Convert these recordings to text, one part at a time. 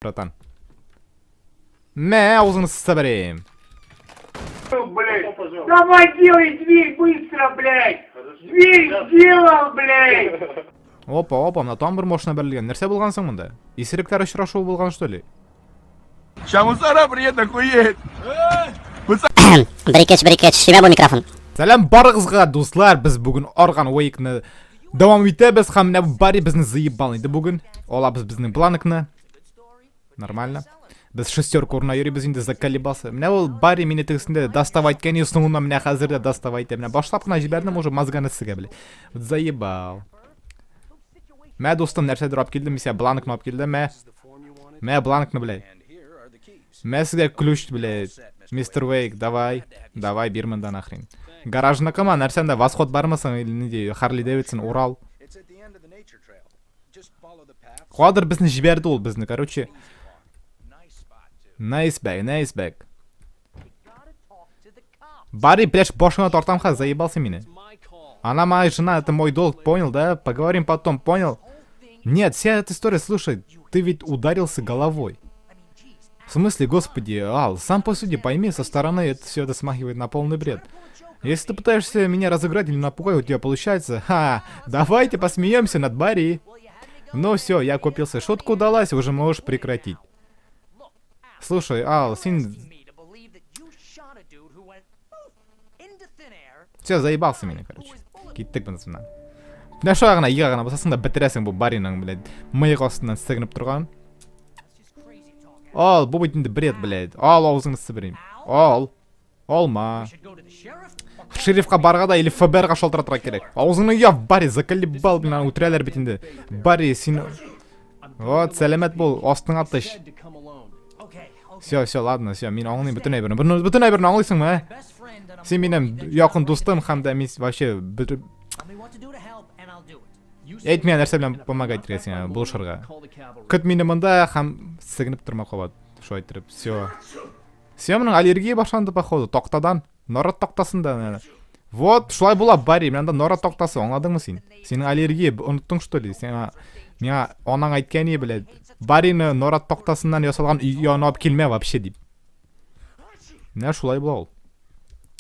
братан? Мә, авызыңны сыбырыйм. Блядь. Давай делай дверь быстро, блядь. Дверь сделал, блядь. Опа, опа, менә тагын бер машина бәрелгән. Нәрсә булган соң монда? Исерекләр очрашуы булган, что ли? Ща мусора приедет, охуеть! Бер ике өч, бер ике өч, шимә бу микрофон. Сәлам барыгызга, дуслар! Без бүген Арган Уэйкны дәвам итәбез һәм менә Барри безне заебал инде бүген. Алабыз безнең бланкны. Нормально. Без шестерка урынына йөрибез инде, заколебался. Менә ул Барри мине тегесендә доставать иткән, соңыннан менә хәзер дә доставать итә. Менә башлап кына җибәрдем уже мозганы сыга, блядь. Вот заебал. Мә, дустым, нәрсәдер алып килдем, мисә бланкны алып килдем, мә. Мә бланкны, блядь. Мә сезгә ключ, блядь. Мистер Уэйк, давай. Давай, бир монда нахрен. Гаражныкымы, нәрсәндә восход бармы соң или нинди Харли Дэвидсон, Урал? Кадр безне җибәрде ул безне, короче. Nice bag, nice bag. Барри, блядь, башыңа тартам хәзер, заебался мине. Она моя жена, это мой долг, понял, да? Поговорим потом, понял? Нет, вся эта история, слушай, ты ведь ударился головой. В смысле, господи, Ал, сам по сути пойми, со стороны это все это смахивает на полный бред. Если ты пытаешься меня разыграть или напугать, у тебя получается. Ха, давайте посмеемся над Барри. Ну все, я купился. Шутку удалась, уже можешь прекратить. Слушай, Ал, син... Все, заебался меня, короче. Киттек монысыннан. Менә шулай гына ига гына басасың да бетерәсең бу Барриның, блядь, мыек астыннан сыгынып торган. Ал, бу бит инде бред, блядь. Ал, авызыңны сыбырыйм. Ал. Алма. Шерифка барга да или ФБРга шалтыратырга кирәк. Авызыңны яп, Барри, заколебал, блин, үтерәләр бит инде. Барри, син... Вот, сәламәт бул, астыңа тыч. Все, все, ладно, все, мин аңлыйм бөтен әйберне. Бөтен әйберне аңлыйсыңмы, ә? Син минем якын дустым һәм дә мин вообще бөтен Әйт миңа нәрсә белән помогать итәргә сиңа, булышырга. Көт мине монда һәм сыгынып торма кабат. Шулай иттереп, все. Все, моның аллергия башланды, походу, тактадан. Нарат тактасында. Менә. Вот, шулай була, Барри, менә анда нарат тактасы, аңладыңмы син? Синең аллергия, оныттың что ли? Сиңа миңа анаң әйткән иде, блядь. Баррины нарат тактасыннан ясалган өй янына алып килмә вообще дип. Менә шулай була ул.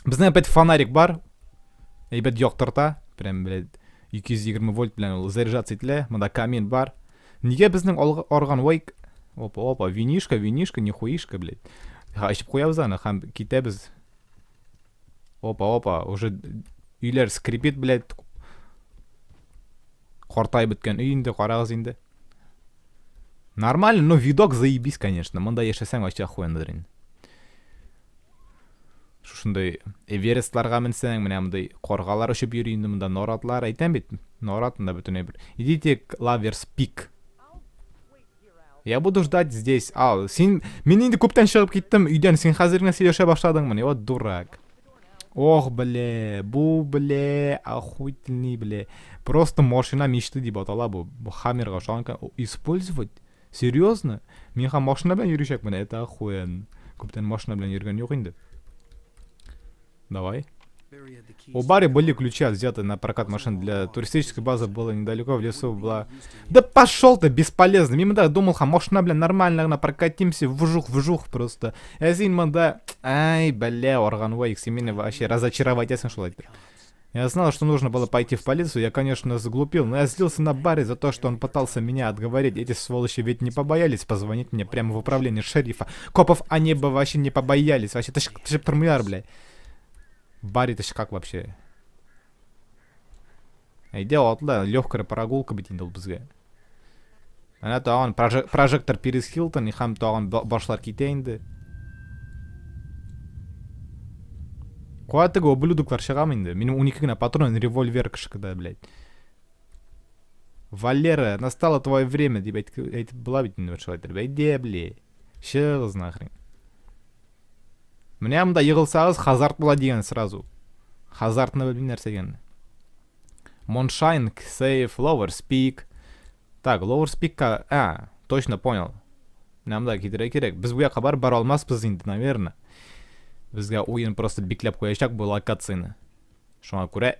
Безнең опять фонарик бар. Әйбәт яктырта. Прям, блядь, 220 вольт белән ул заряжаться ителә. Монда камин бар. Нигә безнең арган вайк... Опа, опа, винишка, винишка, нихуишка, блядь. Ха, эчеп куябыз аны һәм китәбез. Опа, опа, уже өйләр скрипит, блядь. Картаеп беткән өй инде, карагыз инде. Нормально, но видок заебись, конечно. Монда яшәсәң вообще охуенныдыр инде. Шушындый Эверестларга менсәң, менә мондый каргалар очып йөри инде монда, наратлар, әйтәм бит, нарат монда бөтенләй бер. Идите к Лаверс Пик. Я буду ждать здесь. Ал, син, мин инде күптән чыгып киттем өйдән, син хәзер генә сөйләшә башладыңмыни? Вот дурак. Ох, бле, бу, бле, охуительный, бле. Просто машина мечты дип атала бу. Бу Хаммерга ошаган. Использовать? Серьезно? Мин һәм машина белән йөрүчәкмен, это охуенно. Күптән машина белән йөргән юк инде. Давай. У Барри были ключи от взяты на прокат машин для туристической базы было недалеко, в лесу была... Да пошел ты, бесполезно. Мин монда думал, һәм машина белән нормально гына прокатимся, вжух, вжух просто. Ә син монда, ай, бля, орган Уэйк, син мине вообще разочаровать итәсең шулай итеп. Я знал, что нужно было пойти в полицию, я, конечно, сглупил, но я злился на Барри за то, что он пытался меня отговорить. Эти сволочи ведь не побоялись позвонить мне прямо в управление шерифа. Копов они бы вообще не побоялись. Вообще, ты ж тормуяр, блядь. Барри, ты ж как вообще? Әйдә, атла, легкая прогулка бит инде ул безгә. Әнә тагын прожектор Пирис Хилтон һәм тагын башлар китә инде. Кая теге ублюдоклар чыгам инде? Минем 12 генә патрон револьвер кышкыда, блядь. Валера, настало твое время, дип әйтеп була бит инде шулай итеп. Әйдә, блядь. Чыгыз нахрен. Менә монда егылсагыз, хазарт була дигән сразу. Хазартны белмим нәрсә икәнен. Моншайн, Сейф, Ловерс Пик. Так, Ловерс Пикка, а, точно понял. Менә монда китерергә кирәк. Без бу якка барып бара алмасбыз инде, наверное. Безгә уен просто бикләп куячак бу локацияне. Шуңа күрә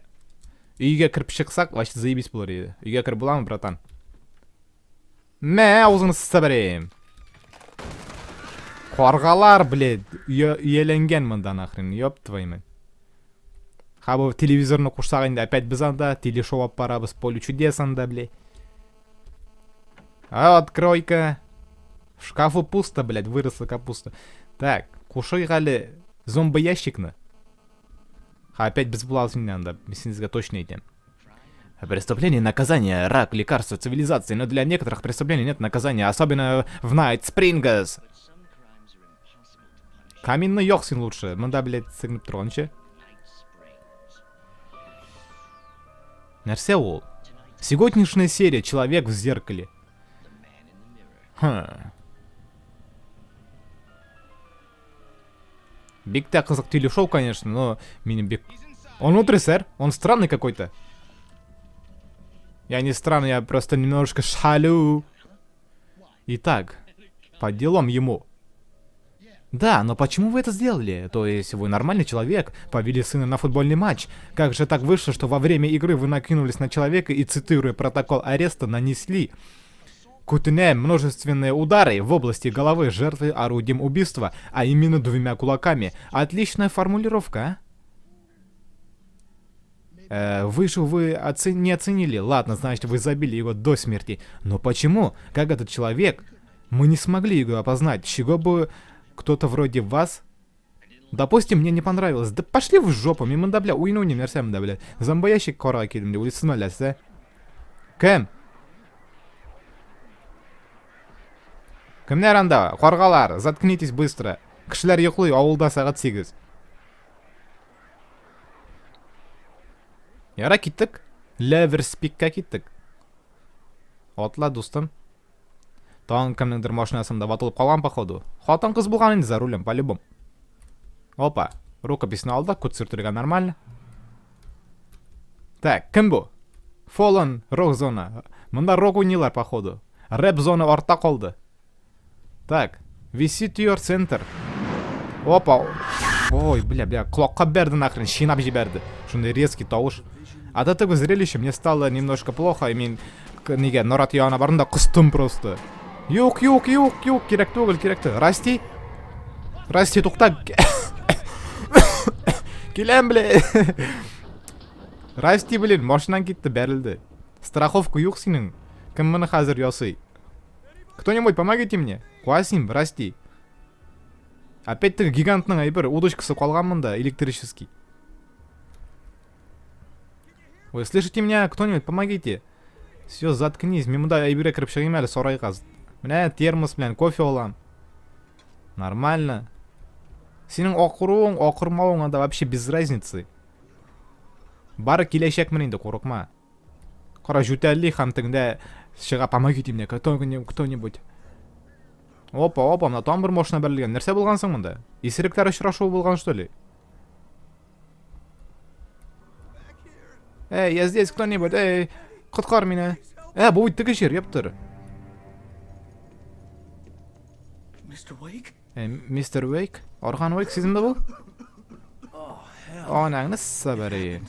өйгә кереп чыксак, вообще заебись булыр иде. Өйгә кереп буламы, братан? Мә, авызыңны сыса бәрим. Каргалар, блядь, ияләнгән монда нахрен, ёб твою мать. Ха бу телевизорны кушсак инде опять без анда телешоу алып барабыз, поле чудес анда, блядь. А, открой-ка. В шкафу пусто, блядь, выросла капуста. Так, кушыйк әле зомбоящикны. Ха, опять без булабыз инде анда, мин сезгә точно әйтәм. Преступление, наказание, рак, лекарство, цивилизация. Но для некоторых преступлений нет наказания, особенно в Найт Спрингс. Каминны як син лучше. Монда, блядь, сеңеп торганчы. Нәрсә ул? Сегодняшняя серия Человек в зеркале. Хм. Бик тә кызык телешоу, конечно, но минем бик... Он внутри, сэр. Он странный какой-то. Я не странный, я просто немножко шалю. Итак, по делам ему. Да, но почему вы это сделали? То есть вы нормальный человек, повели сына на футбольный матч. Как же так вышло, что во время игры вы накинулись на человека и, цитируя протокол ареста, нанесли Кутыне множественные удары в области головы жертвы орудием убийства, а именно двумя кулаками. Отличная формулировка, а? Вы же вы не оценили. Ладно, значит, вы забили его до смерти. Но почему? Как этот человек? Мы не смогли его опознать. Чего бы кто-то вроде вас... Допустим, мне не понравилось. Да пошли в жопу, мин монда, бля, уен уйныйм, нәрсә монда, бля. Зомбоящик карарга килдем, дип уйлыйсызмы әллә сез, ә? Кем? Кемнәр анда? Каргалар, заткнитесь быстро. Кешеләр йоклый, авылда сәгать 8. Яра киттек. Леверспикка киттек. Атла, дустым. Тагын кемнеңдер машинасында ватылып калган, походу. Хатын-кыз булган инде за рулем, по-любому. Опа, рукописьне алдык, күт сөртергә нормально. Так, кем бу? Fallen Rock зона. Монда рок уйныйлар, походу. Рэп зона артта калды. Так, Visitor Center. Опа. Ой, бля, бля, колакка бәрде нахрен, чинап җибәрде. Шундый резкий тавыш. От этого зрелища мне стало немножко плохо, и мин нигә нарат янына бардым да костым просто. Юк, юк, юк, юк, кирәк түгел, кирәк түгел. Расти. Расти, тукта. Киләм, бля. Расти, блин, машинаң китте, бәрелде. Страховка юк синең. Кем моны хәзер ясый? Кто-нибудь помогите мне. Куасим, Расти. Опять теге гигантның әйбер, удочкасы калган монда, электрический. Вы слышите меня? Кто-нибудь помогите. Все, заткнись. Мин монда әйбергә кереп чыгыйм әле сарайга. Менә термос белән кофе алам. Нормально. Синең акыруың, акырмавың анда вообще без разницы. Бары киләчәкмен инде, курыкма. Кара җүтәлли һәм тегендә чыга, помогите мне, кто-нибудь. Опа, опа, менә тагын бер машина бәрелгән. Нәрсә булган соң монда? Исерекләр очрашуы булган, что ли? Эй, я здесь, кто-нибудь, эй, коткар мине. Ә, бу бит теге җир, ептыр. Э, мистер Уэйк? Арган Уэйк, сиземдә бу? Анаңны сабари.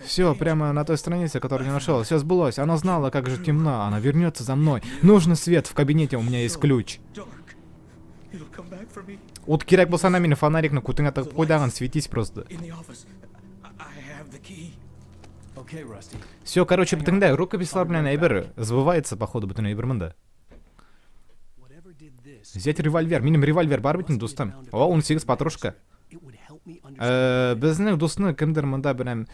Все, прямо на той странице, которую не нашел. Все сбылось. Она знала, как же темно. Она вернется за мной. Нужен свет в кабинете, у меня есть ключ. Ут кирәк булса, на мине фонарикны күтеңә тыгып куй дагын, светись просто. Все, короче, бөтенләй рукописьлар белән әйбер сбывается, походу, бөтен әйбер монда. Взять револьвер. Минем револьвер бар бит инде, дустым. О, 18 патрушка. Э, безнең дусны кемдер монда белән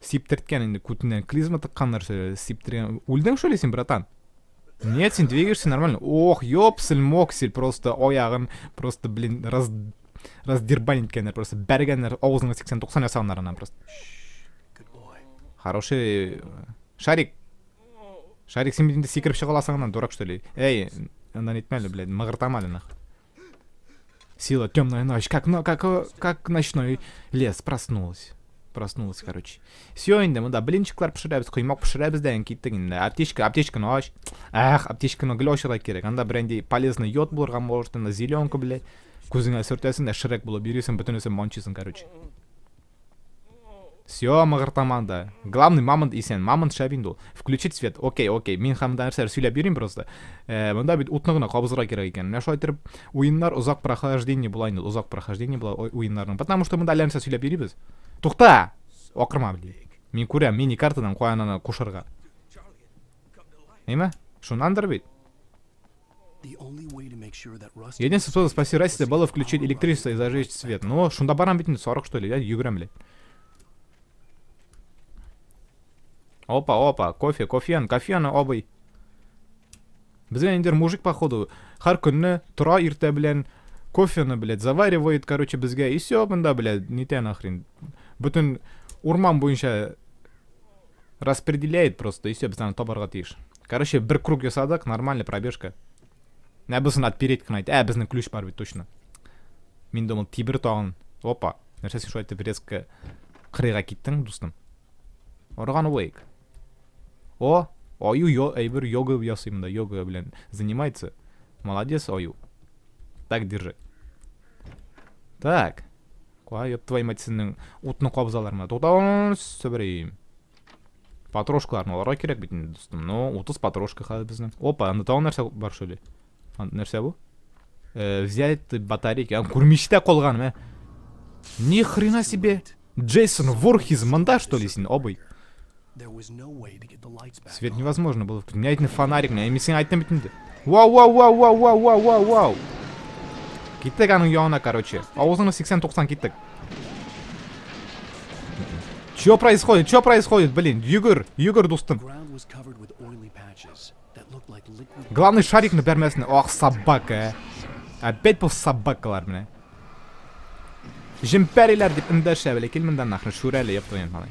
сиптерткән инде күтеннән клизма тыкканнар сиптергән. Үлдең что ли син, братан? Нет, син двигаешься нормально. Ох, ёпсель, моксель, просто аягын просто, блин, раз раздербанить иткәннәр, просто бәргәннәр, авызыңа 80-90 ясаганнар аннан просто. Хороший э, шарик. Шарик, син бит инде сикереп чыга аласың аннан, дурак что ли? Эй, аннан итмә әле, блядь, мыгыртама әле нах. Сила, темная ночь, как, но, как, э, как ночной лес, проснулась. Проснулась, короче. Все инде, монда блинчиклар пешерәбез, коймак пешерәбез дә киттек инде. Аптечка, аптечканы ач. Эх, аптечканы гел ачырга кирәк. Анда берәнди полезный йод булырга может, анда зеленка, блядь. Күзеңә сөртәсең дә шрек булып йөрисең, бөтенесен манчисың, короче. Все, мыгыртаман да. Главный мамонт исән. Мамонт шәп инде ул. Включить свет. Окей, окей. Мин һәм монда нәрсәләр сөйләп йөрим просто. Э, монда бит утны гына кабызырга кирәк икән. Менә шулай итеп уеннар озак прохождение була инде. Озак прохождение була уеннарның. Потому что монда әллә нәрсә сөйләп йөрибез. Тукта! Акырма, блин. Мин күрәм, мини-картадан каян аны кушырга. Әйме? Шуннандыр бит. Единственный способ спасти Расти было включить электричество и зажечь свет. Ну, шунда барам бит инде, 40 что ли, я йөгерәм, блядь. Опа, опа, кофе, кофеян, кофеян, абый. Безгә инде мужик, походу, һәр көнне тора иртә белән кофены, блядь, заваривает, короче, безгә. И все, монда, блядь, не те нахрен. Бөтен урман буенча распределяет просто, и все, без аны табарга тиеш. Короче, бер круг ясадык, нормальный пробежка. Нә бусын отпереть кына әйт. Ә, безнең ключ бар бит, точно. Мин думал, тибер тагын. Опа, нәрсә син шулай итеп резко кырыйга киттең, дустым? Орган Уэйк. О, аю йо, әйбер йога ясый монда, йога белән занимается. Молодец, аю. Так держи. Так. Кая, ёб твою мать, синең утны кабызалар менә. Туктан, сөберим. Патрошкаларны алырга кирәк бит инде, дустым. Ну, 30 патрошка хәзер безнең. Опа, анда тагын нәрсә бар шул. Нәрсә бу? Э, взять батарейки. А, күрмичтә калган, мә. Ни хрена себе. Джейсон Ворхиз монда, что ли, син, абый? Свет невозможно было включить. Менә әйтне фонарик, менә мин сиңа әйттем бит инде. Вау, вау, вау, вау, вау, вау, вау, вау. Киттек аның янына, короче. Авызыңны 80-90 киттек. Чё происходит? Чё происходит, блин? Йөгер, йөгер, дустым. Главный шарикны бәрмәсен. Ах, собака, ә. Опять бу собакалар менә. Җемпәриләр дип эндәшә, бля, кил монда нахрен, шүрәле, ёб твою мать.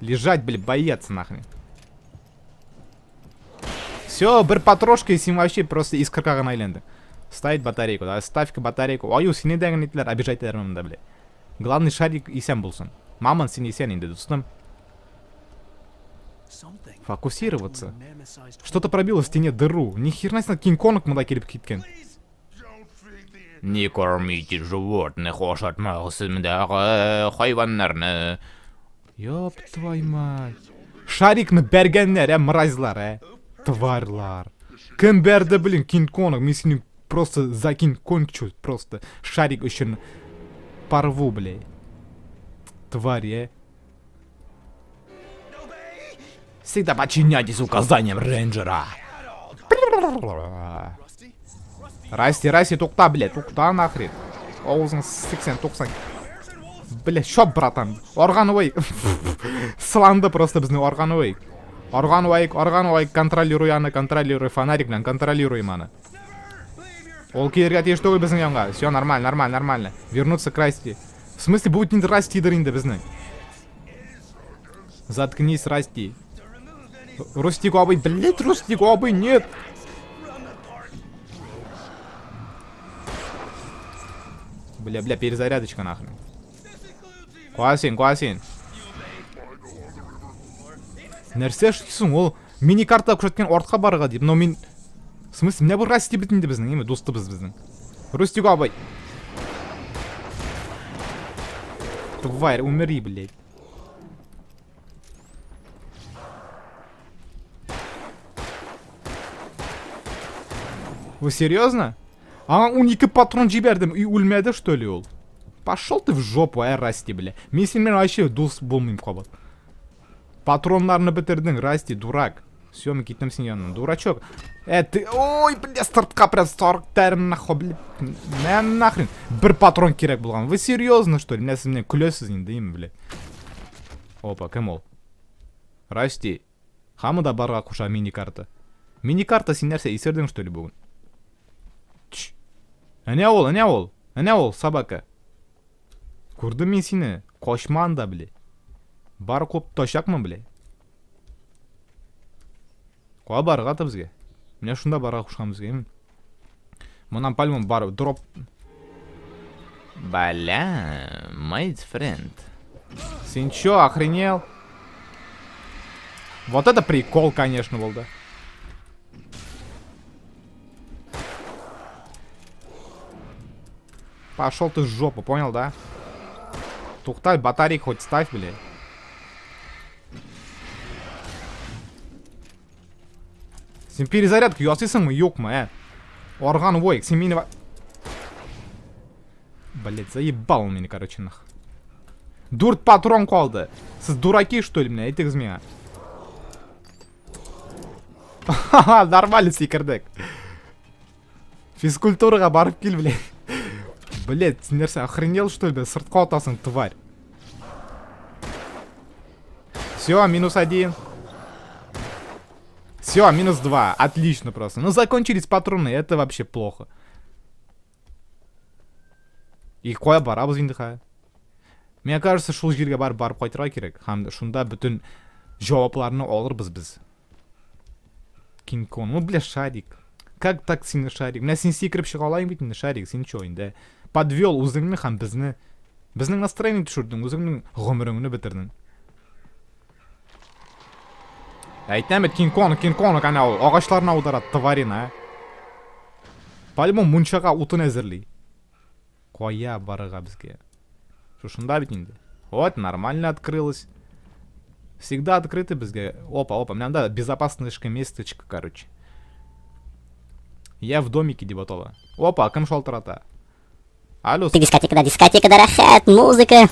Лежать, блин, бояться нахрен. Все, бер патрошка и син вообще просто искорка гына әйләндең. Ставить батарейку, да, ставь-ка батарейку. Аю, сине дә генә итләр, обижать итәләр монда, бля. Главный шарик исән булсын. Мамон, син исән инде, дустым. Фокусироваться. Что-то пробило в стене дыру. Ни херна себе Кинг-Конг монда килеп киткән. Не кормите животных, ашатмагыз мондагы хайваннарны. Ёб твою мать. Шарикны бәргәннәр, ә, мразьлар, ә. Тварьлар. Кем бәрде, блин, Кинг-Конг? Мин сине просто за Кинг-Конг просто шарик өчен порву, блин. Тварь, ә. Всегда подчиняйтесь указаниям рейнджера. Расти, Расти, тукта, блядь, тукта нахрен. Авызың 80-90. Бля, шоп, братан. Органовый. Сыланды просто безнең органовый. Органовый, органовый, контролируй аны, контролируй фонарик белән, контролируй аны. Ул килергә тиеш түгел безнең янга. Все нормально, нормально, нормально. Вернуться к Расти. В смысле, будет инде Растидыр инде безнең. Заткнись, Расти. Рустик абый, блядь, Рустик абый, нет. Бля, бля, перезарядочка нахрен. Куа син, куа син. Нәрсә эшлисең ул? Мини карта күрсәткән артка барырга дип, но мин В смысле, менә бу Расти бит инде безнең, име, дустыбыз безнең. Рустик абый. Тварь, умри, блядь. Вы серьезно? Аңа 12 патрон җибәрдем, и үлмәде, что ли ул? Пошел ты в жопу, ә, Расти, бля. Мин синең белән вообще дус булмыйм кабат. Патроннарны бетердең, Расти, дурак. Все, мин киттем синең яныннан. Дурачок. Ә, ты, ой, бля, сыртка прям сарык тәрен нахуй, бля. Мә нахрен. Бер патрон кирәк булган. Вы серьезно, что ли? Менә сез миннән көләсез инде, име, бля. Опа, кем ул? Расти. Хамы да барга куша мини-карта. Мини-карта син нәрсә, исердең, что ли, бүген? Чш. Әнә ул, әнә ул. Әнә ул, собака. Күрдем мин сине. Качма анда, бля. Бар куып тотачакмын, бля. Куа барырга та безгә. Менә шунда барырга кушкан безгә. Моннан пальмам бар, дроп. Бля, my friend. Син чё, охренел? Вот это прикол, конечно, булды. Пошел ты в жопу, понял, да? Тукта, батарейк хоть ставь, блядь. Син перезарядка ясыйсыңмы, юкмы, ә? Арган войк, син мине... Блять, заебал он мине, короче, нах. Дүрт патрон калды. Сез дураки, что ли, менә, әйтегез миңа. Ха-ха, нормально сикердек. Физкультурага барып кил, блядь. Блядь, син нәрсә, охренел, что ли, блядь? Сыртка атасың, тварь. Все, минус один. Все, минус два. Отлично просто. Ну, закончились патроны, это вообще плохо. И кая барабыз инде хәзер? Мне кажется, шул җиргә барып барып кайтырга кирәк. Һәм шунда бөтен җавапларны алырбыз без. Кинг Конг. Ну, бля, шарик. Как так сине шарик? Менә син сикереп чыга алаң бит инде, шарик. Син чё инде? Подвел үзеңне һәм безне. Безнең настроение төшердең, үзеңнең гомереңне бетердең. Әйтәм бит, Кинг Конг, Кинг Конг, әнә ул агачларны аудара, тварина, ә. По-любому мунчага утын әзерли. Кая барырга безгә? Шушында бит инде. Вот, нормально открылось. Всегда открыты безгә. Опа, опа, менә анда безопасное местечко, короче. Я в домике дип атала. Опа, кем шалтырата? Алло. Дискотекада, дискотекада рәхәт, музыка.